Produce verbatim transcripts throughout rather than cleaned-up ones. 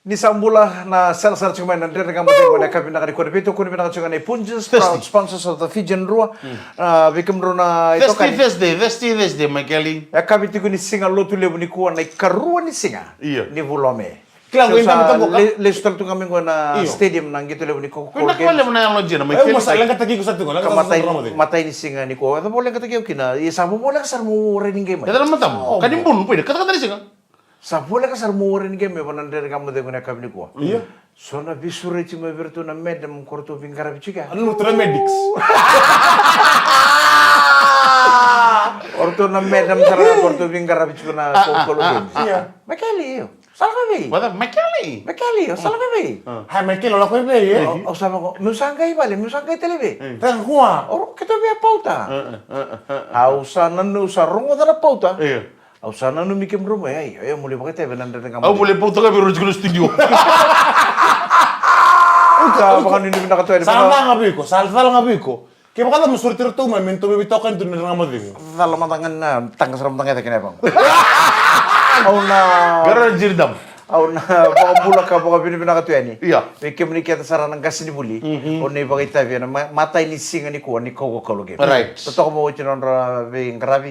Ni sa bula na sarasara tiko mai na Dredre Ga Mo Cegu ena yakavi vinaka nikua. Na veitokoni vinaka tiko ga nei Punjas, proud sponsors of the Fijian Drua. Ah, vei kemudrau na itokani. Thursday, Thursday, Thursday, Michael. Yakavi tiko ni siga Lotulevu nikua, na ikarua ni siga ni vula o Me. Kila, so sa lesu tale tu ga mai qo na stadium na qito levu ni Coca-Cola Games. Vinaka vakalevu na yalo dina, Michael. Au sa leqataki iko sa tiko, leqataki iko sa tiko. Matai ni siga nikua. E cava o leqataki au kina? Ia sa voleka sara mo warai ni game mai. E cava na matamu? Ka ni bunu, poida, katakata ni siga. Sa voleka sara mo warai ni game mai vua na Dredre Ga Mo Cegu ena yakavi nikua. Ia. So na veisureti mai vei iratou na madam ko ratou veiqaravi tiko ya. Anu ratou na medics. O ratou na madam sara ga ko ratou veiqaravi tiko na Coca-Cola Games. Ia. Michael, io. Sa lako i vei? What's up, Michael? Michael, io, sa lako i vei? Hai, Michael, o lako i vei, e? Au sa vaqo, meu sa qai vale, meu sa qai tale vei? Taqua. O keitou via pauta. Au sa nanuma, au sa rogoca na pauta. Io. Au sa nanumi kemudrau mai, ai, io, mo lai vakaitavi ena Dredre Ga Mo Cegu. Au mo lai pauta ga vei rau tiko na studio. Sa vakanuinui vinaka tu yani. Sa cala ga vei iko, sa cala ga vei iko. Kevaka cava mo sureti iratou mai, me tou veitokani tu ena Dredre Ga Mo Cegu. Cala mada ga na, taqa sara mada ga e cake na yavaqu. Au na. Qara na jiri damu. Au na vakabula ka vakavinavinaka tu yani. Ia. Vei kemuni kece sara na qasenivuli. O ni vakaitavi ena ma-, matai ni siga nikua ni Coca-Cola Games. Right. Totoka vakaoti na nodra veiqaravi.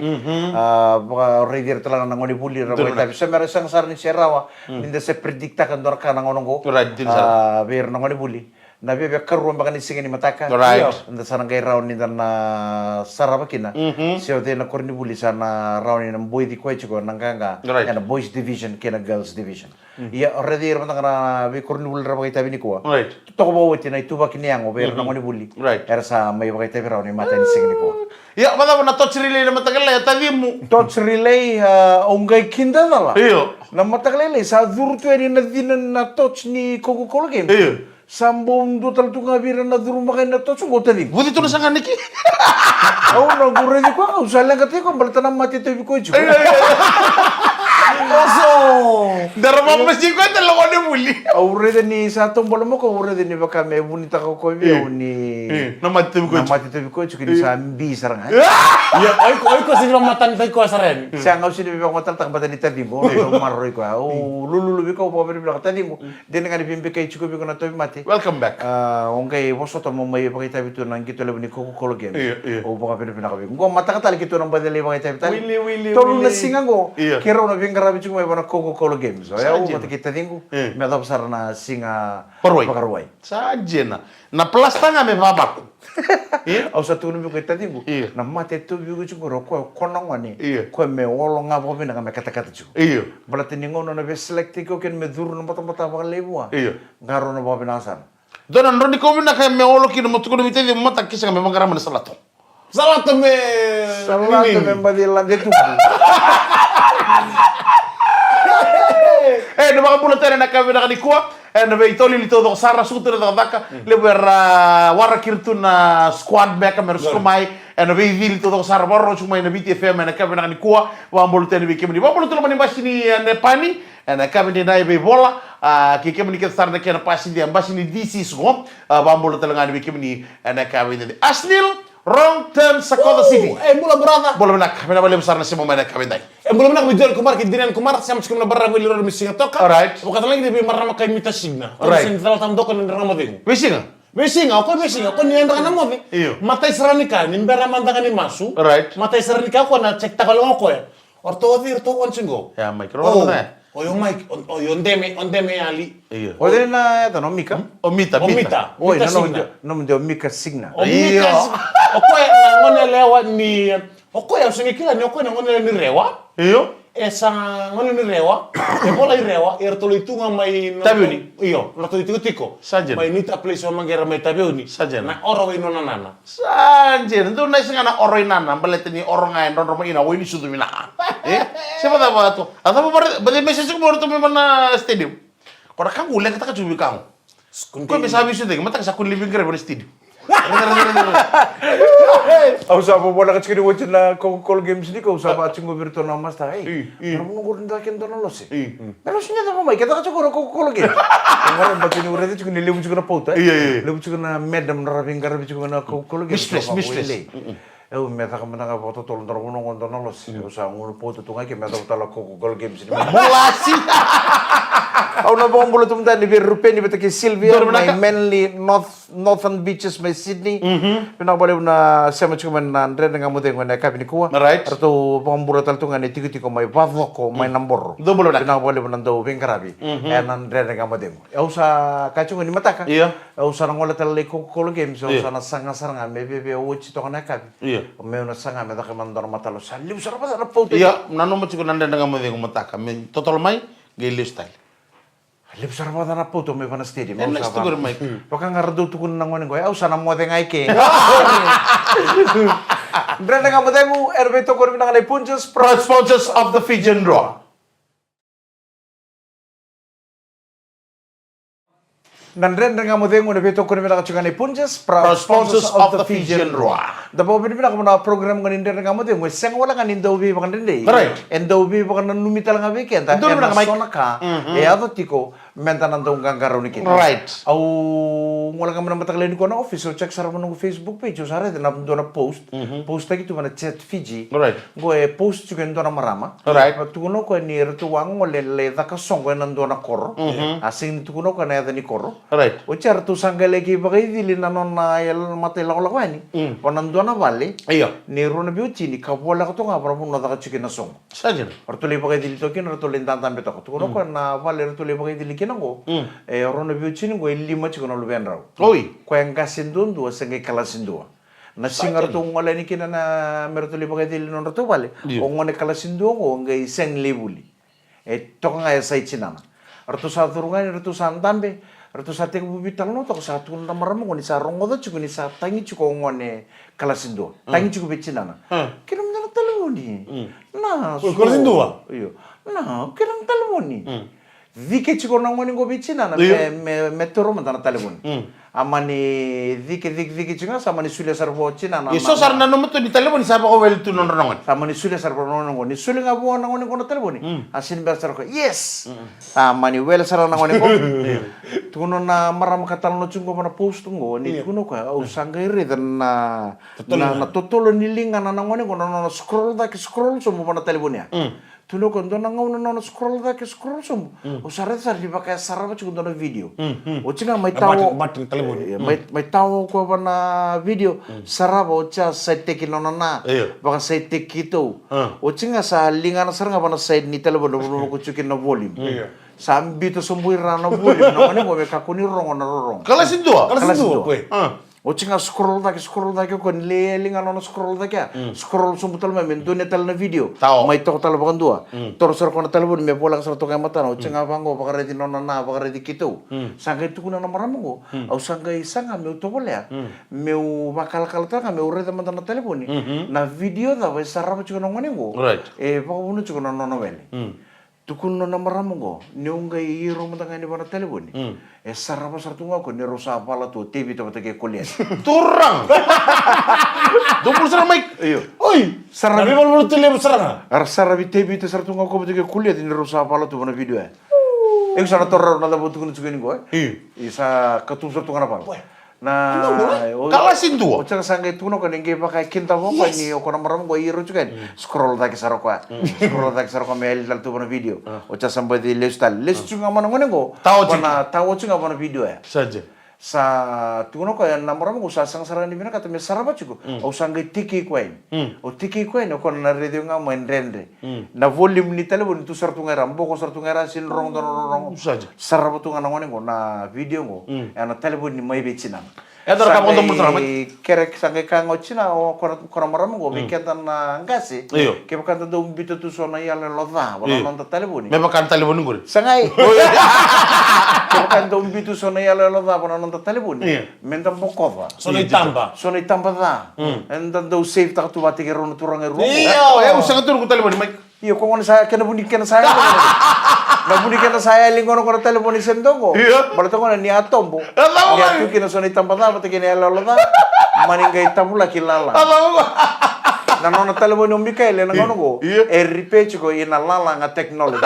Ah, vakaraici ira tale ga na gone vuli ra vakaitavi. Sa me ra sega sara ni se rawa ni da se predict-taka dua na ka na gauna oqo. Right, dina sara. Ah, vei ira na gone vuli. Na viavia karua beka ni siga ni mataka. Right. Io. Da sa na qai rawa ni da na sarava kina. Se o cei na koronivuli sa na rawa ni na boici koya tiko na qaqa. Right. Ena boys division kei na girls division. Ia, o raici ira mada ga na veikoronivuli ra vakaitavi nikua. Right. Totoka vakaoti na ituvaki ni yago vei ira na gonevuli. Right. Era sa mai vakaitavi rawa ni matai ni siga nikua. Ia, vakacava na torch relay na mataka lailai, a Tacimu? Torch relay, ah, au qai kidacala. Io. Na mataka lailai sa curu tu yani na cina na torch ni Coca-Cola Games. Io. Sa bau dua tale tu ga vei ira na curu maka na torch qo, Tacimu. Vuci tu na saga niki. Au na qu raici koya, au sa leqataki koya baleta na mate tauvi koya tiko. Io, io, io. Oso. Dara vamasi koya tale na gonevuli. Au raica ni sa taubale mai o koya, au raica ni vaka me vunitaka o koya vei au ni. Io, na mate tauvi koya tiko. Na mate tauvi koya tiko ni sa bi sara ga. Ia, o iko, o iko sega ni vamatanitaki koya sara yani. Sega, au sega ni veivakamatatataka baleta ni Tacimu, au maroroi koya. Au lululu vei koya, au vakavinavinaka, Tacimu. Dina ga ni veibikai tiko vei iko na tauvimate. Welcome back. Ah, o qai vosota mo mai vakaitavi tu na qito levu ni Coca-Cola Games. Io, io. Au vakavinavinaka vei iko. Qo mataka tale keitou na baci lai vakaitavi tale. Wili, wili, wili. Tolu na siga qo. Io. Keirau na veiqaravi tiko mai vua na Coca-Cola Games. Oya au vata kei taciqu. Io. Me yacova sara na siga Vakaruai. Vakaruai. Sa dina. Na plus ta ga me vavaku. Io. Au sa tukuna vei koya, taciqu. Io. Na mate e tauvi iko tiko qori, o koya, o koya na gone. Io. Koya me olo ga vakavinaka me katakata tiko. Io. Baleta ni gauna na veiselect-taki au kina me curu na batabata vakalei vua. Io. Qarauna vakavinaka sara. Dua na drau ni kau vinaka me olo kina mo tukuna vei taciqu, mata kisa ga me vaqara mai na salato. Salato me. Salato me baci lade tubu. E, na vakabula tale na ka vinaka nikua. E, na veitolili taucoko sara, suka tu na cakacaka. Levu era waraki ira tu na squad beka me ra suka mai. E, na veicili taucoko sara, vakarorogo tiko mai na Viti F M, e, na ka vinaka nikua. Vakabula tale vei kemuni. Vakabula tu loma ni basi ni, e, Nepani. E, na ka vinaka ni veivola. A, kei kemuni kece sara na kena basi, basi ni D C soko. A, vakabula tale ga ni vei kemuni. E, na ka vinaka. Asnil. Wrong turn, Sakoca City. E, bula brother. Bula vinaka, vinaka vakalevu sara na sema mai na yakavi edai. E, bula vinaka vei Joel Kumar kei Dinian Kumar, sema tiko mai na baravi Liroro me siga toka. Alright. Vakatalaki vei marama kai Mita Signa. Alright. Sega ni cala taba toka na Dredre Ga Mo Cegu. Veisiga? Veisiga, o koya veisiga, o koya ni yadra na moce. Io. Matai sara ni ka, ni bera mada ga ni masu. Alright. Matai sara ni ka o koya na check taka o koya. O ratou o cei, o ratou o tiko qo. Ia, Mike, rogo na. O, o io Mike, o, o io Deme, o Deme Yali. Io. O cei na yacana, o Mika? O Mita, o Mita. Mita. Oi, Mita na nomu Signa. Nomu de o Mika Signa. O Mika Signa. O koya na gone yalewa ni, o koya au sega ni kila ni o koya na gone yalewa ni Rewa. Io. E sa gone ni Rewa, e vola i Rewa, e ratou lai tu ga mai Taveuni. Io, ratou itikotiko. Sa dina. Mai Nita Place, o Maqera mai Taveuni. Sa dina. Na oro vei nona nana. Sa dina, dou na sega na oro i nana, baleta ni oro ga e drodro mai na wai ni sucu vinaka. E? Se vacava tu. A cava vare, baci message ko mo ratou mai na stadium. Ko na ka qu leqataka tu vei ka qu. Ko me sa visu deki, mataka sa kua ni livi qere vare stadium. Au sa vovolaka tiko ni wati na Coca-Cola Games ni ko, au sa vaka tiko vei ratou na masta. Ei, ei. Mara mo qori dua kena dua na lose. Ei. Na lose ni cava mai, ke taka tiko na Coca-Cola Games. Mara mo tiko ni raica tiko ni levu tiko na pauta. Ei, ei, ei. Levu tiko na madam na ravi qaravi tiko na Coca-Cola Games. Mistress, mistress. Ei. Mm, mm. Au me caka mada ga vakatotolo dua na vanua qo dua na lose. Mm. Au sa gunu pauta tu ga ke me caka tale Coca-Cola Games ni. Bulasi. Au na vakabula tu mada ni vei Rupeni vata kei Sylvia, mai Manly, North, Northern Beaches, mai Sydney. Vinaka vakalevu na sema tiko mai na Dredre Ga Mo Cegu ena yakavi nikua. Ratou vakabula tale tu ga na itikotiko mai Vacoko, mai Naboro. Vinaka vakalevu na dau veiqaravi ena Dredre Ga Mo Cegu. Au sa kaya tiko ni mataka. Au sa na gole tale lai Coca-Cola Games, au sa na saga sara ga me veve oti toka na yakavi. Meu na saga me caka mada dua na matalo, sa levu sara vata na pauta. Ia, nanuma tiko na Dredre Ga Mo Cegu mataka me totolo mai, qai lesu tale. Levu sara vata na pauta me vana stadium. Vaka ga ra dau tukuna na gone qo, au sa na moce ga i ke. Dredre Ga Mo Cegu, era veitokoni vinaka na i Punjas, proud sponsors of the Fijian Drua. Na Dredre Ga Mo Cegu na veitokoni vinaka tiko ga na i Punjas, proud sponsors of the Fijian Drua. Da vakavinavinaka vua na program ga ni Dredre Ga Mo Cegu, e sega wale ga ni dau veivakadredrei. E dau veivakananumi tale ga vei keda ena so na ka e yaco tiko, meda na dau qaqarauni kina. Au gole ga mai na mataka lailai nikua na office, au check sara vua noqu Facebook page, au sa raica na dua na post. Postaki tu vua na Chat Fiji. Qo e post tiko e dua na marama. Tukuna o koya ni ratou a gole lai caka soqo ena dua na koro. A sega ni tukuna o koya na yaca ni koro. Oti ya ratou sa qai lai kei vakaicili na nona matailakolako yani vua na dua na vale. Ni rua na veiwatini ka voleka toka ga vua na vanua caka tiko kina na soqo. Ratou lai vakaicili toka kina, ratou lai dadabe toka. Tukuna o koya na vale ratou lai vakaicili kina qo, e rua na veiwatini qo e lima tiko na luvedrau. Koya e qase duadua se qai kalasi dua. Na siga ratou gole yani kina na me ratou lai vakaicili na nodratou vale, o gone kalasi dua qo qai sega ni lai vuli. E toka ga e sa i tinana. Ratou sa curu ga yani, ratou sa dabe, ratou sa tekivu veitalanoa toka, sa tukuna na marama qo ni sa rogoca tiko ni sa tagi tiko o gone kalasi dua. Tagi tiko vei tinana. Kina mada na talevoni. Na so. Io. Na, kina na talevoni. Cike tiko na gone qo vei tinana me, me, me toro mada na talevoni. A mani cike, cike, cike tiko ga, sa mani solia sara vua o tinana. Io, so sara na nomu tu ni talevoni sa vakawele tu nodra na gone. Sa mani solia sara vua na gone qo. Ni solia ga vua na gone qo na talevoni. A sini bera sara o koya, yes. A mani wele sara na gone qo. Tukuna na marama ka talanoa tiko qo vua na post qo, ni tukuna o koya, au sa qai raica na, na, na totolo ni ligana na gone qo, na nona scroll cake, scroll sobu vua na talevoni ya. Tukuna o koya, dua na gauna na nona scroll cake, scroll sobu. Au sa raica sara ni vaka e sarava tiko dua na video. Oti ga mai tawa, mai, mai tawa o koya vua na video, sarava, oti ya sa iteki nona na, vaka sa iteki keitou. Oti ga sa ligana sara ga vua na side ni talevoni, na vanua ko tiko kina na volume. Sa biuta sobu i ra na volume na gone qo me kakua ni rogo na rorogo. Kalasi dua? Kalasi dua. Oti ga scroll cake, scroll cake o koya, ni lai yali ga nona scroll cake ya. Scroll sobu tale mai me donuya tale na video. Mai toka tale vakadua. Toro sara o koya na talevoni me voleka sara toka e matana. Oti ga vaqo, vakaraici nona na, vakaraici keitou. Sa qai tukuna na marama qo, au sa qai saga meu tovolea, meu vakalakala tale ga meu raica mada na talevoni. Na video cava e sarava tiko na gone qo, e vakavuna tiko na nona wele. Tukuna na marama qo, niu qai iro mada ga yani vua na talevoni. E sarava sara tu ga o koya ni rau sa vala tu o Tevita vata kei Koliati. Turaga! Dou bula sara mai. Io. Oi! Saravi. Na veivaluvalu tu levu sara ga. Era saravi Tevita sara tu ga o koya vata kei Koliati ni rau sa vala tu vua na video ya. Iko sa na taura na cava au tukuna tiko yani qo, e? Io. Io, sa katubu sara tu ga na vala. Na, kalasi dua. Oti ga sa qai tukuna o koya ni qai vaka e kidava o koya ni o koya na marama qo e iro tiko yani. Scroll cake sara o koya. Scroll cake sara o koya me yali tale tu vua na video. Oti ga sa baci lesu tale. Lesu tiko ga mai na gone qo. Tawa tiko ga vua na video ya. Sa tukuna o koya na marama qo sa sega sara ga ni vinakata me sarava tiko. Au sa qai tekei koya yani. Au tekei koya yani, o koya na raici au ga mai dredre. Na volume ni talevoni tu sara tu ga i ra, boko sara tu ga i ra, sini rogo dua na rorogo. Sarava tu ga na gone qo na video qo ena talevoni mai vei tinana. Sa qai kere, sa qai kaya ga o tina, o koya na marama qo vei keda na qase. Kevaka da dau biuta tu so na iyaloyalo ca vua na noda talevoni, me vaka na talevoni qori. Sa qai, kevaka da dau biuta tu so na iyaloyalo ca vua na noda talevoni, me da bokoca so na itaba, so na itaba ca. Eda dau save taka tu vata kei rau na turaga e rua. Io, e, au sega tu na noqu talevoni mai. Io, ko gona sa kena vuni kena sa yali. Na vuni kena sa yali gona ko na talevoni se dogo. Io. Baleta gona ni a tobo. Ni a tu kina so na itaba ca vata kei na iyaloyalo ca. Mani qai tavulaki lala. Na nona talevoni o Mikaele na gauna qo. Io. E repair tiko ina lala ga technology.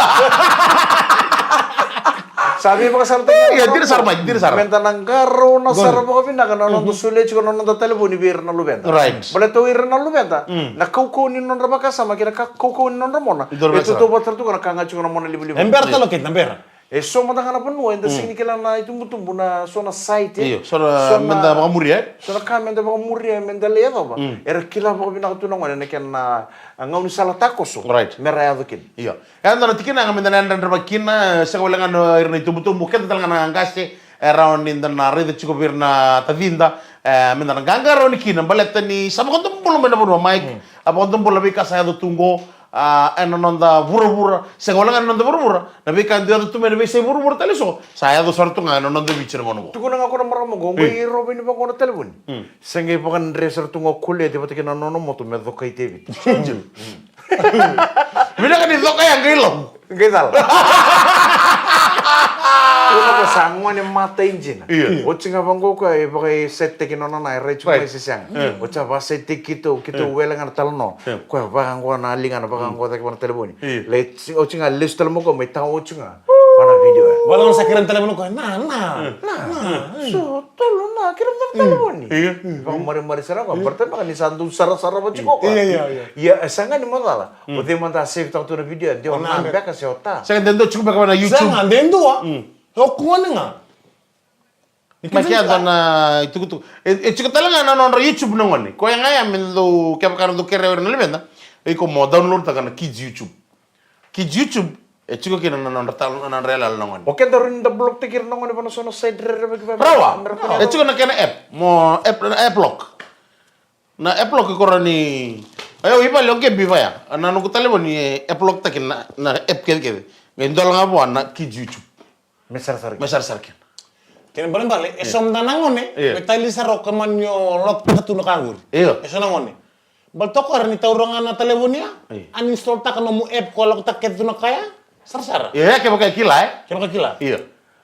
Sa veivakasalataki. Ia, dina sara mai, dina sara. Meda na qarauna sara vakavinaka na noda solia tiko na noda talevoni vei ira na luveda. Right. Baleta o ira na luveda, na kaukauwa ni nodra vakasama kei na kaukauwa ni nodra mona e tautauvata sara tu ga na ka ga tiko na mona livaliva. E bera tale o keda, bera. E so mada ga na vanua eda sega ni kila na itubutubu, na so na site, e. Io, so na meda vakamuria, e? So na ka meda vakamuria, meda lai yacova. Era kila vakavinaka tu na gone na kena, a, gaunisala takoso. Right. Mera yaco kina. Io. E dua na tikina ga meda na yadrayadravaki kina, e, sega wale ga na ira na itubutubu, keda tale ga na qase, e rawa ni da na raica tiko vei ira na tacida, e, meda na qaqarauni kina, baleta ni sa vakadomobula mai na vanua, Mike, a vakadomobula veika sa yaco tu qo, a, ena noda vuravura, sega wale ga na noda vuravura, na veika e dau yaco tu mai na veiyasai vuravura tale eso, sa yaco sara tu ga ena noda Viti na gauna qo. Tukuna ga ko na marama qo, qo i Rova ni vaqo na talevoni. Se qai vakadre sara tu ga o Koleti vata kei na nona moto me cokai Tevita. Vinaka ni coka ya qai lau. Qai cala. Io, na ka sa gone mata i jina. Io. Oti ga vaqo koya e vakaseteki nona na e rai tiko mai se sega. Oti a vakaseteki keitou, keitou wele ga na talanoa. Koya vaka qo na liga na vaka qo cake vaka na talevoni. Io. Lai oti ga lesu tale mai koya mai tao oti ga. Vana video ya. Vaka ga sa kere na talevoni koya. Na, na, na, na. So tolu na kere na talevoni. Io. Vakamarimari sara koya. Baleta beka ni sa dau sarasara vata tiko koya. Io, io, io. Ia e sa ga ni macala. O cei mada a save taka tu na video, de o na beka se o ta? Sega, de dua tiko beka vaka na YouTube. Sega, de dua. O kua ni ga. Ni ma keda na itukutuku. E, e tiko tale ga na nodra YouTube na gone. Koya ga ya me dau, kevaka na dau kerea o ira na luveda. Iko mo download taka na kids YouTube. Kids YouTube, e tiko kina na nodra tale, na nodra yaloyalo na gone. O keda rawa ni da block taki ira na gone vaka na so na site rerevaki vaka. Rawa. E tiko na kena app. Mo app, na app lock. Na app lock ko rawa ni, io, i vale o Gabi vaya. Na noqu talevoni e app lock taki na, na app kece kece. Qai dola ga vua na kids YouTube. Me sarasara kina. Me sarasara kina. Kena ibalebale, e so mada na gone, me tali sara o ka mani o lock taka tu na ka qori. Io. E so na gone. Baleta o koya ni taura ga na talevoni ya. Io. Uninstall taka nomu app ko lock taka kece tu na ka ya. Sarasara. Io, e kevaka e kila, e? Kevaka e kila. Io.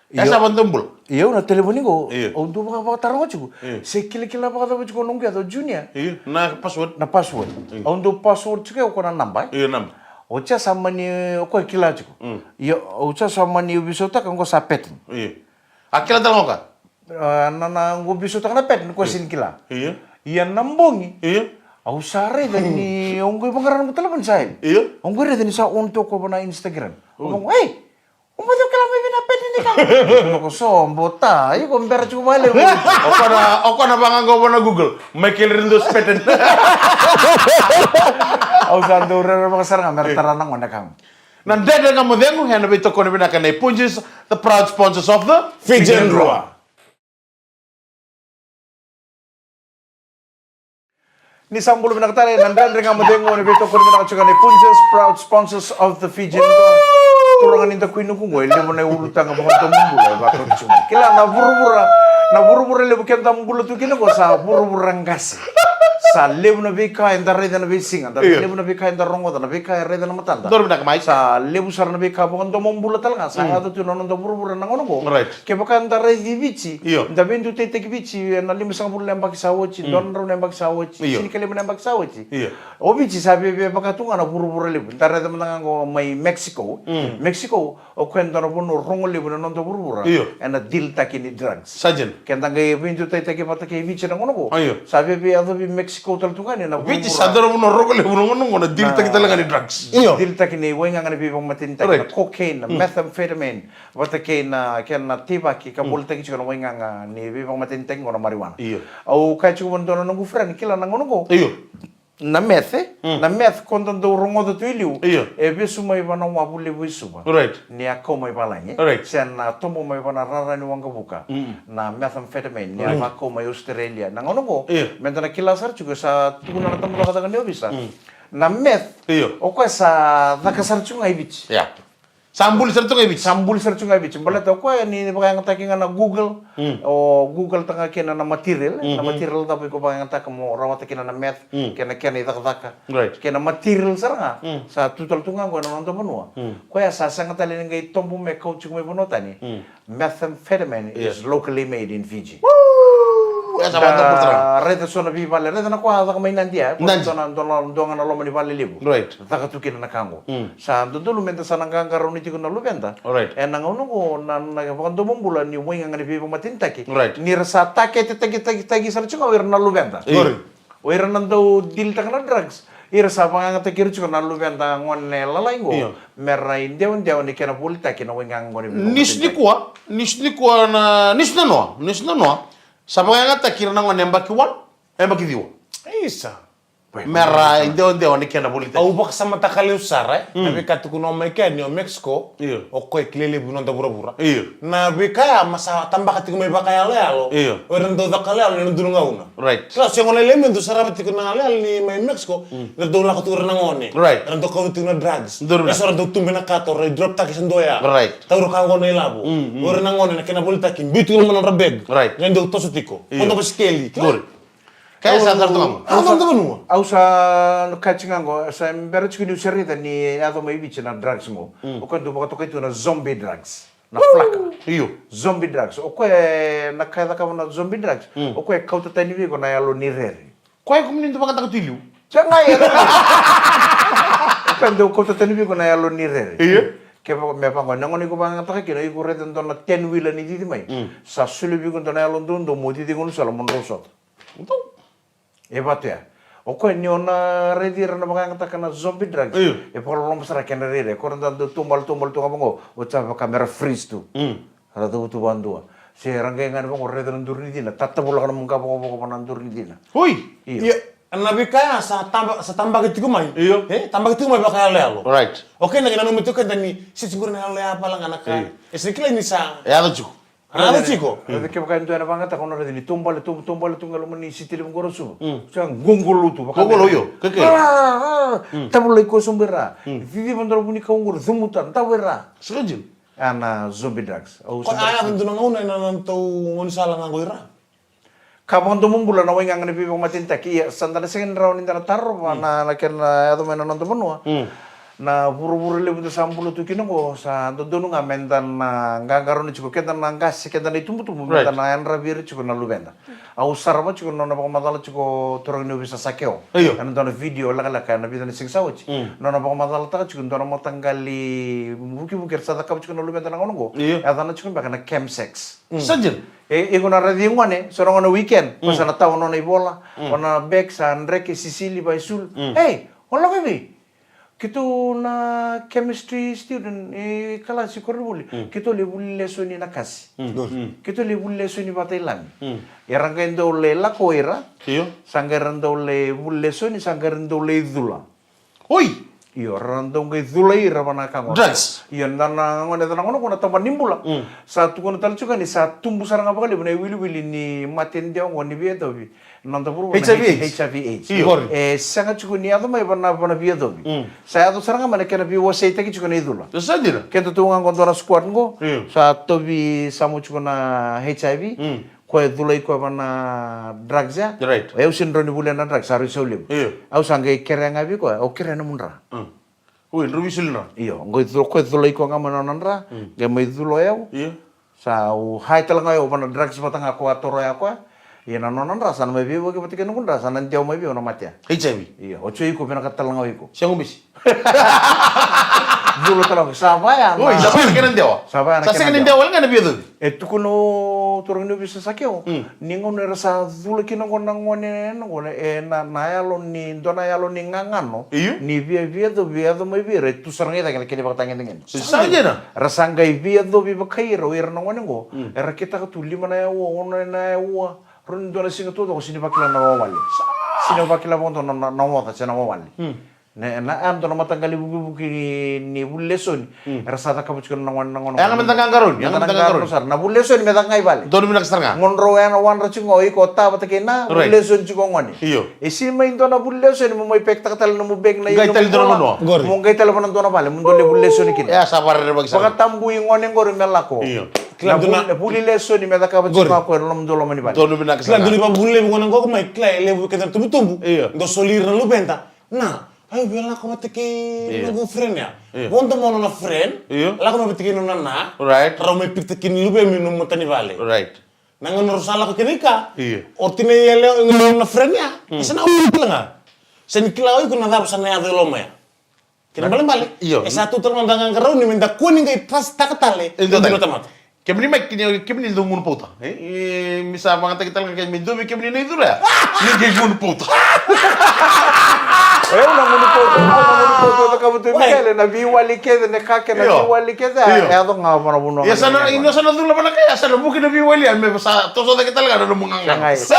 E sa vakadomobula. Io, na talevoni qo, au dau vakavakataroga tiko. Io. Se kilakila vakacava tiko noqu yaca o Junior. Io, na password. Na password. Io. Au dau password tiko, au ko na naba, e? Io, naba. Oti ya sa mani, o koya kila tiko. Io, oti ya sa mani veisautaka qo sa pattern. Io. A kila tale ga o koya? A, na, na, qo veisautaka na pattern, o koya sega ni kila. Io. Ia na bogi. Io. Au sa raica ni, au qai vaqara noqu talevoni sa yali. Io. Au qai raica ni sa on tu o koya vaka na Instagram. Ui. Au vaqo, ei! O moce o kila mai vei na pattern ni ka. Ko so bota, iko bera tiko vakalevu. O koya na, o koya na vaqaqo vua na Google. Michael Riddos pattern. Au sa dau rerevaka sara ga mera tara na gone ka. Na Dredre Ga Mo Cegu, ena veitokoni vinaka nei Punjas, the proud sponsors of the Fijian Drua. Ni sa bula vinaka tale, na Dredre Ga Mo Cegu, ena veitokoni vinaka tiko nei Punjas, proud sponsors of the Fijian Drua. Turaga ni da kuinuku qo, e levu na ulutaga vakadomobula e vakauti tiko mai. Kila na vuravura, na vuravura levu keda bula tu kina qo sa vuravura qase. Sa levu na veika eda raica na veisiga, da levu na veika eda rogoca, na veika e raica na matada. Donu vinaka mai. Sa levu sara na veika vakadomobula tale ga sa yaco tu na noda vuravura na gauna qo. Right. Kevaka da raici Viti, da veidutaitaki Viti ena limasagavulu na yabaki sa oti, dua na drau na yabaki sa oti, tinikalima na yabaki sa oti. Io. O Viti sa viavia vaka tu ga na vuravura levu. Da raica mada ga qo mai Mexico. Mexico, o koya e dua na vanua rogo levu na noda vuravura. Io. Ena deal taki ni drugs. Sa dina. Keda qai veidutaitaki vata kei Viti na gauna qo. Io. Sa viavia yacovi Mexico tale tu ga ni na vuravura. Viti sa dua na vanua rogo levu na gauna qo na deal taki tale ga ni drugs. Io. Deal taki ni waigaga ni veivakamatenitaki, na cocaine, na methamphetamine, vata kei na kena teivaki ka volitaki tiko na waigaga ni veivakamatenitaki qo na marijuana. Io. Au kaya tiko vua dua na noqu friend, kila na gauna qo. Io. Na meth, e? Na meth ko da dau rogoca tu i liu. Io. E vesu mai vaka na wavu levu i Suva. Right. Ni a kau mai valagi. Right. Se na tobo mai vaka na rara ni waqavuka. Na methamphetamine, ni a vakau mai Australia. Na gauna qo, meda na kila sara tiko, sa tukuna na tabacakacaka ni ovisa. Na meth, io, o koya sa caka sara tiko ga i Viti. Ia. Sa buli sara tu ga i Viti. Sa buli sara tu ga i Viti. Baleta o koya ni vakayagataki ga na Google. O Google taka kina na material, na material cava iko vakayagataka mo rawata kina na meth, kei na kena icakacaka. Right. Kei na material sara ga. Sa tu tale tu ga qo ena noda vanua. Koya sa sega tale ni qai tobo me kau tiko mai vanua tani. Methamphetamine is locally made in Fiji. Woo! E sa vakatabutara. Raica so na veivale, raica na koya a caka mai Nadi, e? Nadi. Dua na, dua na, dua ga na loma ni vale levu. Right. Caka tu kina na ka qo. Sa dodonu meda sa na qaqarauni tiko na luveda. Right. Ena gauna qo na, na vakadomobula ni waigaga ni veivakamatenitaki. Right. Ni ra sa takete, take, take, take sara tiko ga o ira na luveda. Io. O ira na dau deal taka na drugs. Ira sa vakayagataki ira tiko na luveda gone lalai qo. Io. Me ra idewadewa ni kena volitaki na waigaga gone vei. Nisu nikua, nisu nikua na, nisu na noa, nisu na noa. Sa vakayagataki ira na gone yabaki one, yabaki ciwa. Isa. Me ra idewadewa ni kena volitaki. Au vakasamataka levu sara, e? Na veika tukuna mai kea ni o Mexico, io, o koya e kilai levu noda vuravura. Io. Na veika ya ma sa tabaka tiko mai vakayaloyalo. Io. O ira na dau caka yaloyalo ena dua na gauna. Right. Kila, se gona lelei me dau sarava tiko na yaloyalo ni mai Mexico, era dau lako tiko ira na gone. Right. Era dau kauta tiko na drugs. Duru na. Era sa ra dau tube na kato, ra drop taki sa dua ya. Right. Taura ka qo na ilavo. Mm, mm. O ira na gone na kena volitaki, biu tiko na nodra bag. Right. Qai dau toso tiko. Io. Koto basikeli. Duru. Kaya sa tara toka mo. Au sa, au sa, au sa kaya tiko ga qo, sa bera tiko niu sa raica ni yaco mai Viti na drugs qo. Mm. O koya dau vakatokai tu na zombie drugs. Na flaka. Io. Zombie drugs. O koya na ka e cakava na zombie drugs. Mm. O koya e kauta tani vei iko na yalo ni rere. Koya ko mini dau vakataka tu i liu. Sa ga e. O koya dau kauta tani vei iko na yalo ni rere. Io. Ke va-, me vaqo, na gauna iko vakayagataka kina, iko raica dua na ten wheeler ni cici mai. Mm. Sa solia vei iko dua na yalo doudou mo cici gaunisala mo drau sota. Dou. E vatu ya. O koya ni o na raici ira na vakayagataka na zombie drugs. Io. E vakaloloma sara kena rairai. Ko ra da dau taubale, taubale tu ga vaqo. O sa vaka me ra freeze tu. Mm. Ra cavutu vakadua. Se ra qai ga ni vaqo, raica na duru ni cina. Tatavulaka na muka vaqo, vaqo, vaqo na duru ni cina. Oi! Io. Io. Na veika ya sa taba-, sa tabaki tiko mai. Io. E, tabaki tiko mai vakayaloyalo. Right. O keda qai nanuma tiko keda ni, se tiko na yalo ya vale ga na ka. Io. E se kilai ni sa. E yaco tiko. Yaco tiko. Raica kevaka e dua ena vakayagataka, o na raica ni taubale, tau-, taubale tu ga loma ni siti levu qo Suva. Mm. Sa qo, qo lotu, vaka. Qo, qo lo, io. Ke, ke. Ah, ah, ah. Mm. Tavulai koya sobu i ra. Mm. Ciciva dua na vunikau qori, cumuta, davo i ra. Sega dina. A na zombie drugs. Au sa. Ko a yaco dua na gauna ena nodatou gaunisala ga qo i ra. Ka vakadomobula na waigaga ni veivakamatenitaki, ia sa da na sega ni rawa ni da na tarova na, na kena yaco mai na noda vanua. Mm. Na vuravura levu da sa bula tu kina qo, sa dodonu ga me da na qaqarauni tiko, keda na qase, keda na itubutubu, me da na yadravi ira tiko na luveda. Au sarava tiko na nona vakamacala tiko turaga ni ovisa Sakeo. Io. Ena dua na video lekaleka ena vica na siga sa oti. Mm. Nona vakamacalataka tiko dua na mataqali vukivuki era sa cakava tiko na luveda na gauna qo. Io. E yacana tiko beka na chemsex. Mm. Sa dina. E, iko na raici gone, so na gone weekend, ko sa na tau nona ivola, o na bag sa dreke, sisili, vaisulu. Mm. Ei, o lako i vei? Keitou na chemistry student, e kalasi koronivuli. Mm. Keitou lai vuli lesoni na kasi. Mm. Keitou lai vuli lesoni vata i lami. Mm. Era qai dau lai lako ira. Io. Sa qai ra dau lai vuli lesoni, sa qai ra dau lai cula. Oi! Io, ra dau qai culai ira vana ka gona. Drugs. Io, na, na gone, na gone, gone taba ni bula. Mm. Sa tukuna tale tiko ni sa tubu sara ga vakalevu na iwiliwili ni mate ni dewa qo ni veiyacovi. Na noda vuravura na H I V AIDS. H I V AIDS. Io. E sega tiko ni yaco mai vana, vana veiyacovi. Mm. Sa yaco sara ga mai na kena veiwaseitaki tiko na icula. Sa dina. Keda tu ga qo dua na squad qo. Io. Sa tovi samo tiko na H I V. Mm. Koya e culai koya va na drugs ya. Right. O yau sega ni rawa ni volia na drugs, sa rui sau levu. Io. Au sa qai kerea ga vei koya, au kerea nomu dra. Mm. Oi, drau veisoli dra. Io, qai cul-, koya e culai koya ga mai na nona dra, mm, qai mai cula o yau. Io. Sa au high tale ga o yau va na drugs vata ga koya a toro ya koya. Ia na nona dra, sa na mai veivuke vata kei noqu dra, sa na dewa mai vei au na matea. H I V. Io, oti o iko vinaka tale ga o iko. Sega o bisi. Cula tale ga, sa vaya na. Oi, sa vaya na kena dewa. Sa vaya na kena dewa. Sa sega ni dewa wale ga na veiyacovi. E tukuna o turaga ni ovisa Sakeo. Mm. Ni gauna era sa cula kina qo na gone, na gone, e na, na yalo ni, dua na yalo ni gagano. Io. Ni via, veiyacovi, veiyaco mai vei ira, e tu sara ga i cake na kena ivakatagedegede. Sa, sa dina. Ra sa qai veiyacovi vakai ira, o ira na gone qo. Mm. Era kitaka tu lima na aua, ono na aua. Rau ni dua na siga taucoko sega ni vakila na wawale. Sega ni vakila vakadua na, na, na oca se na wawale. Hmm. Ne, na, a dua na mataqali vukivuki ni, ni vuli lesoni. Hmm. Era sa cakava tiko na gone, na gone. E, ga me da qaqarauni, ga me da qaqarauni sara. Na vuli lesoni me caka ga i vale. Donu vinaka sara ga. Gauna rau e na wadra tiko ga o iko, o ta vata kei na, right, vuli lesoni tiko o gone. Io. E sega mai dua na vuli lesoni mo mai pekitaka tale na nomu bag na. Qai tale dua na vanua. Mo qai tale vana dua na vale, mo dua lai vuli lesoni kina. E, sa vakarerevaki sara. Vakatabui gone qori me lako. Io. Kila na dua na vuli, vuli lesoni me cakava tiko ga o koya na nomudou loma ni vale. Donu vinaka sara. Kila dua na ivakavuvuli levu gona qo mai, kila e levu keda na tubutubu. Io. Dau soli ira na luveda. Na, au via lako vata kei, io, noqu friend ya. Io. Vodo mo nona friend. Io. Lako mai vata kei nona na. Right. Rau mai pikitaka kina na luvemu i nomu matanivale. Right. Na gauna rau sa lako kina i ka. Io. O tina i yalewa, i nona friend ya. Mm. E sa na ulu tale ga. Sa ni kila o iko na cava sa na yaco i loma ya. Kena ibalebale. Io. E sa tu tale ga na qaqarauni me da kua ni qai trust-taka tale e dua na tamata. Kemuni mai, kemuni, kemuni dau gunu pauta. E, e, mi sa vakayagataki tale ga kemuni, dua vei kemuni na icula ya. Ni qai gunu pauta. O yau na gunu pauta, au na gunu pauta, au cakava tu, Mikaele, na veiwali kece, na ka kece, na veiwali kece, e yaco ga vana vanua. Ia sa na, ina sa na cula vana ka, ia sa na vuki na veiwali, ia me sa toso cake tale ga na nomu gagano. Sa gai. Sa.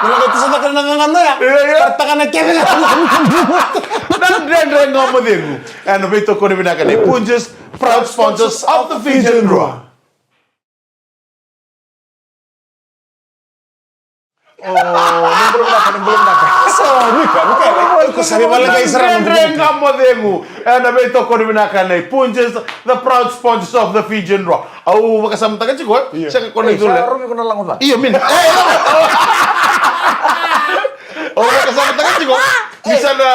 Na lako toso cake na gagano ya. Ia, ia. Taka na kece ga. Na Dredre Ga Mo Cegu. Ena veitokoni vinaka nei Punjas, proud sponsors of the Fijian Drua. O, ni bula vinaka, ni bula vinaka. So, Mika, Mika, iko sa ni vale kai sara na Dredre Ga Mo Cegu. Ena veitokoni vinaka nei Punjas, the proud sponsors of the Fijian Drua. Au vakasamataka tiko, e? Io. Sega ko na icula. Sa rovi ko na lago ca. Io, mina. E, e, au vakasamataka tiko. Ni sa na,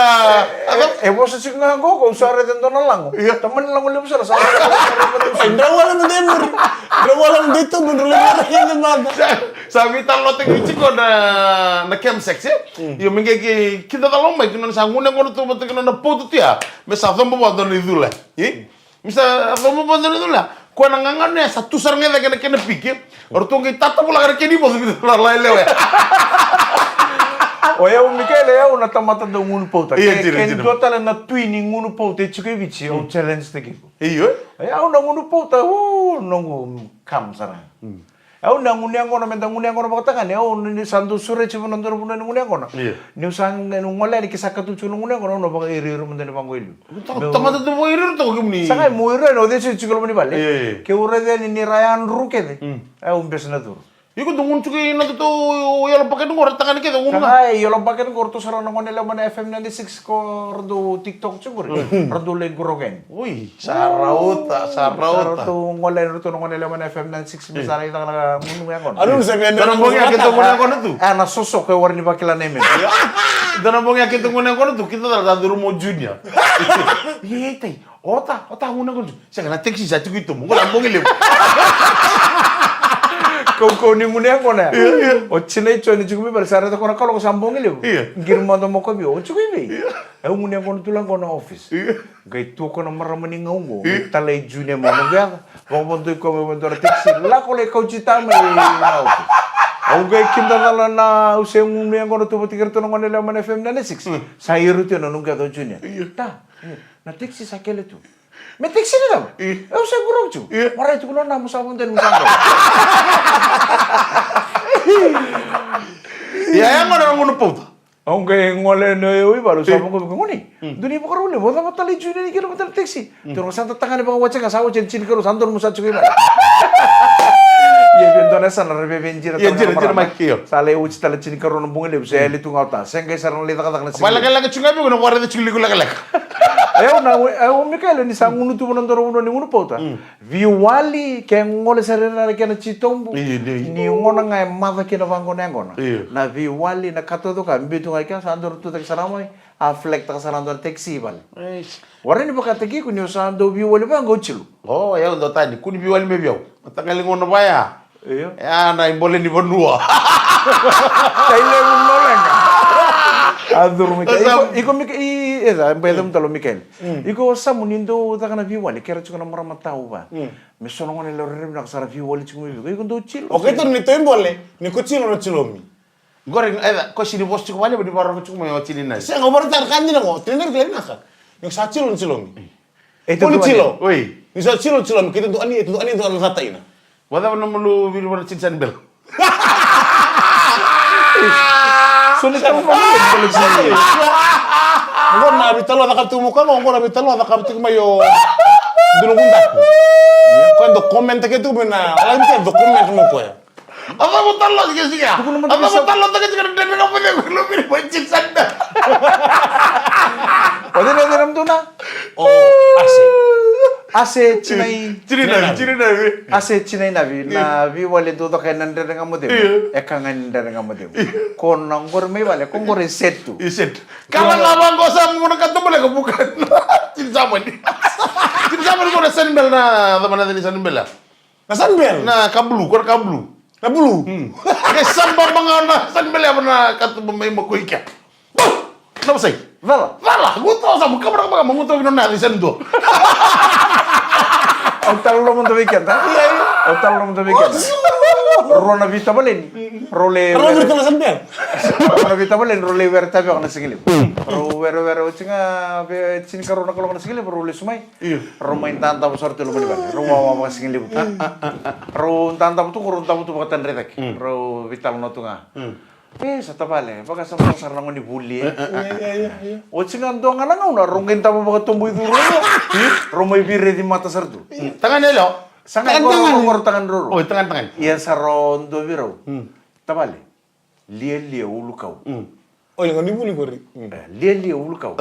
e, e vosa tiko ga qo, ko sa raica dua na lago. Io. Tamani lago levu sara, sa raica dua na lago. Ai, drau wale na dei muri. Drau wale na dei tubu, drau wale na dei mada. Sa, sa veitalanoataki tiko na, na camp sex, e? Mm. Io, me qai ki, kida cala mai, kina sa gunu yaqona tu vata kina na pauta tu ya. Me sa coba vua dua na icula. E? Me sa coba vua dua na icula. Koya na gagano ya sa tu sara ga i cake na kena piki. O ratou qai tatavolaka na kena ivoco, kida cala lai lewe. O yau, Mikaele, yau na tamata dau gunu pauta. Ia, ke, dina, ke dina. Dua tale na tui ni gunu pauta e tiko i Viti, au challenge taki iko. Io, e? E, au na gunu pauta, u, noqu kam sara. Mm. Au na gunu yaqona, me da gunu yaqona vakatagane, au ni sa dau sureti vana dua na vanua ni gunu yaqona. Io. Niu sa niu gole yani ke sa katu tiko na gunu yaqona, au na vakairiiri mada ni vaqo i liu. Meu tamata tu vakairiiri toka kemuni. Sa qai meu iriiri yani, au cei tiko i loma ni vale. Io, io. Keu raica yani ni ra yadru kece. Mm. Au bese na curu. Iko dau gunu tiko i na totou yellow bucket qo, ra tagane kece gunu ga. Sa qai yellow bucket qo, ratou sara na gone lewe mai na F M ninety-six ko ra dau TikTok tiko qori. Mm. Ra dau lai qoroqeni. Oi, sa rauta, sa rauta. Ratou gole, ratou na gone lewe mai na F M ninety-six, me sa lai caka na gunu yaqona. Anu sa via dua na bogi ya keitou gunu yaqona tu. A, na soso ko e wara ni vakila na imeni. Dua na bogi ya keitou gunu yaqona tu, keitou cala sa curu mo Junior. Ia, ia, tai. Ota, ota gunu yaqona tu. Sega, na taxi sa tiko i tomo. Qo na bogi levu. Kaukauwa ni gunu yaqona ya. Ia, ia. O tinai Joni tiko mai vale, sa raica ko na kaloko sa bogi levu. Ia. Qiri mada mo kovi, o tiko i vei? Ia. Au gunu yaqona tu la qo na office. Io. Qai tu ko na marama ni gau qo, io, qai talai Junior mai na veaca. Vakavadoi koya mai vadua na taxi. Lako lai kauti ta mai na office. Au qai kidacala na, au se gunu yaqona tu vata kei ratou na gone lewe mai na F M ninety-six. Mm. Sa iro tu na noqu yaca o Junior. Io. Ta, io, na taxi sa kele tu. Me taxi na cava? Io. Au se guru tu. Io. Marai tu ko na mo sa vadua ni mo sa guru. Ia, yaqona na gunu pauta. Au qai gole yani o yau i valu, sa vaqo vaqo, gone. Mm. Dua ni vakarau levu, au cava talai Junior ni kina vata na taxi. Mm. Toro sa da tagane vakawati ga, sa wati yani tinikarua, sa donu mo sa tiko i vale. Ia, via dua na yasana ra via via jira. Ia, tale jira, na jira marama. Mai kio. Sa lai wati tale tinikarua na bogi levu, se yali tu ga o ta. Se qai sara na lai cakacaka na siga. Vakalekaleka tiko ga vei iko na vakaraica tiko lekaleka. Au na, au, Mikaele, ni sa gunu tu vana dua na vanua ni gunu pauta. Mm. Veiwali, ke gole sara i ra na kena titobu. Io, io. Ni gona ga e maca kina vaqo na yaqona. Io. Na veiwali, na ka taucoko, a biu tu ga i kea, sa dau tucake sara mai, a flag taka sara dua na taxi i vale. Eish. Warai ni vakataki iko ni o sa dau veiwali vaqo o Jilo. O, yau dau tani, kua ni veiwali mai vei au. Mataqali gona vaya. Io. E a na ibole ni vanua. Kai levu nolenga. A curu Mikaele. Iko, iko Mika-, i, e ca, e bai camu talo Mikaele. Mm. Iko Samu ni dau caka na veiwali, kera tiko na marama tau va. Mm. Me so na gone lewe rerevaka sara veiwali tiko mai vei iko, iko dau Jilo. O keitou ni toi bole, ni ko Jilo na Jilomi. Qori, e ca, ko sini vosa tiko vale, ni vakarorogo tiko mai o Jilo na. Sega, o vara tara ka dina qo, tena rikila vinaka. Ni sa Jilo na Jilomi. E ko ni Jilo. Oi. Ni sa Jilo na Jilomi, keitou dau ani, keitou dau ani, dau ani, dau ani, dau ani. Vacava na malu viri vana Jini Sanibela? So ni tau vale, vale Jini. Qo na veitalanoa caka tu mo koya, qo na veitalanoa caka tu mai o Dino Gundaki. Koya dau comment ke tu mai na, wala ni ke dau comment mo koya. A cava talanoa ke siga? A cava talanoa ke siga na Dredre Ga Mo Cegu, lo viri vana Jini Sanibela. O cei na, cei na mudou na? O Ase. Ase Jinai. Jinai Navi, Jinai Navi. Ase Jinai Navi, na veiwali dau caka ena Dredre Ga Mo Cegu. Io. E ka ga ni Dredre Ga Mo Cegu. Io. Ko na qori mai vale, ko qori e set tu. E set. Kala ga vaqo sa mo na ka toboleka vuka. Jini Samani. Jini Samani ko na Sanibela na, cava na Jini Sanibela. Na Sanibela? Na ka bulu, ko na ka bulu. Na bulu? Hmm. Ke samba manga na Sanibela ya na ka tu mai mo ko i kea. Na vasai. Cala. Cala. Guto sa mo kabra kabra mo guto kino na di sendo. Au talo lo mo do weekend, ha? Au talo lo mo do weekend. Rona vita valeni. Role. Rona vita valeni. Rona vita valeni, role wera tabi na sigili. Rau werewere oti ga, e tinikarua na kaloko na sigalevu, rau lesu mai. Io. Rau mai dadavo sara tu e loma ni vale. Rau wawa vakasigalevu tu. Rau dadavo tu, rau davo tu vakatadre cake. Rau veitalanoa tu ga. E, sa tavale, vakasama sara na gone ni vuli, e. Oti ga dua ga na gauna, rau qai davo vakatobo i curu. Rau mai veiraici mata sara tu. Tagane yalewa. Sa qai qoro, qoro tagane roro. Oi, tagane, tagane. Ia sa rau dua vei rau. Tavale. Lialia ulukau. Oi, gone ni vuli qori. E, lialia ulukau.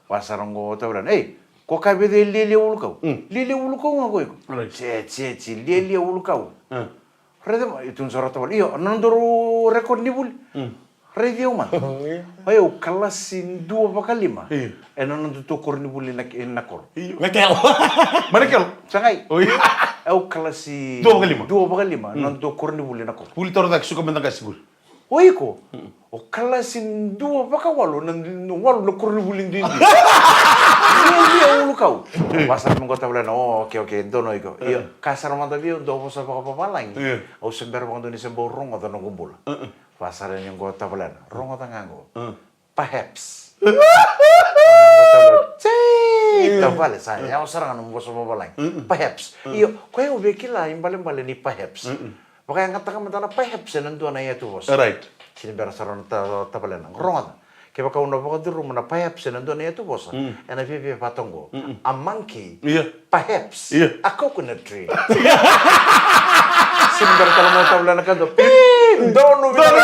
Vaka sara qo tavale. Ei, ko kaya vei cei lialia ulukau? Lialia ulukau ga ko iko. Right. Tse, tse, tse, lialia ulukau. Raica mai, e tukuna sara o tavale. Io, na nodaru record ni vuli. Raici au mada. Oi, au kalasi dua vakalima. Io. Ena nodatou koronivuli na, na koro. Io. Na kelo. Mai na kelo. Sa qai. Oi. Au kalasi dua vakalima. Dua vakalima, na nodatou koronivuli na koro. Vuli toro cake, suka mada ga sivuli. O iko, o kalasi dua vakawalu, na, na walu na koronivuli duidui. Lialia ulukau. Vaka sara me qo tavale na, o, okay, okay, donu iko. Io, kaya sara mada vei au dua vosa vakavavalagi. Io. Au se bera vakadua ni se bau rogoca noqu bula. Vaka sara ni qo tavale na, rogoca ga qo. Perhaps. Tei, tavale, sa yawa sara ga na vosa vavalagi. Perhaps. Io, koya au via kila ibalebale ni perhaps. Vakayagataka mada na perhaps ena dua na iyatuvosa. Right. Sega ni bera sara na ta-, tavale na. Rogoca. Kevaka au na vakacuruma na perhaps ena dua na iyatuvosa, ena viavia vata oqo. A monkey. Io. Perhaps. Io. A coconut tree. Sega ni bera tale mo tavale na ka dua. Pi, donu vinaka.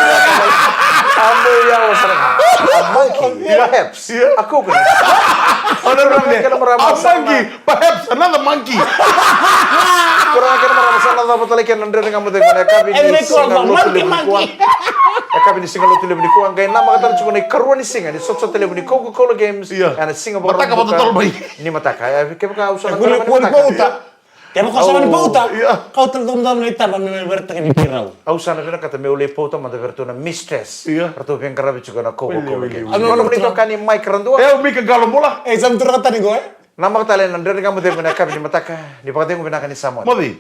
A mo yawa sara ga. A monkey. Perhaps. Io. A coconut. Ona rau ne. Kena marama. A monkey. Perhaps another monkey. Kura kena marama, sa na cava tale kena Dredre Ga Mo Cegu ena yakavi ni siga Lotulevu nikua. Yakavi ni siga Lotulevu nikua, qai namaka tale tiko na ikarua ni siga ni sotasota levu ni Coca-Cola Games. Io. Ena siga Mataka Vakaraubuka vata tolo mai. Ni mataka. E, kevaka au sa na vuli, vuli mataka. Pauta. Kevaka au sa na vuli pauta. Io. Kau tale dau dau na itaba me mai veretaka ni pirau. Au sa na vinakata meu lai pauta mada vei ratou na mistress. Io. Ratou veiqaravi tiko na Coca-Cola Games. Wili, wili, wili. Au na vuli tiko ka ni Mike Radua. E, au Mika Qalo, bula. E, sa na turaga tani qo, e? Namaka tale na Dredre Ga Mo Cegu ena yakavi ni mataka. Ni vakacegu vinaka ni Samoa. Moci.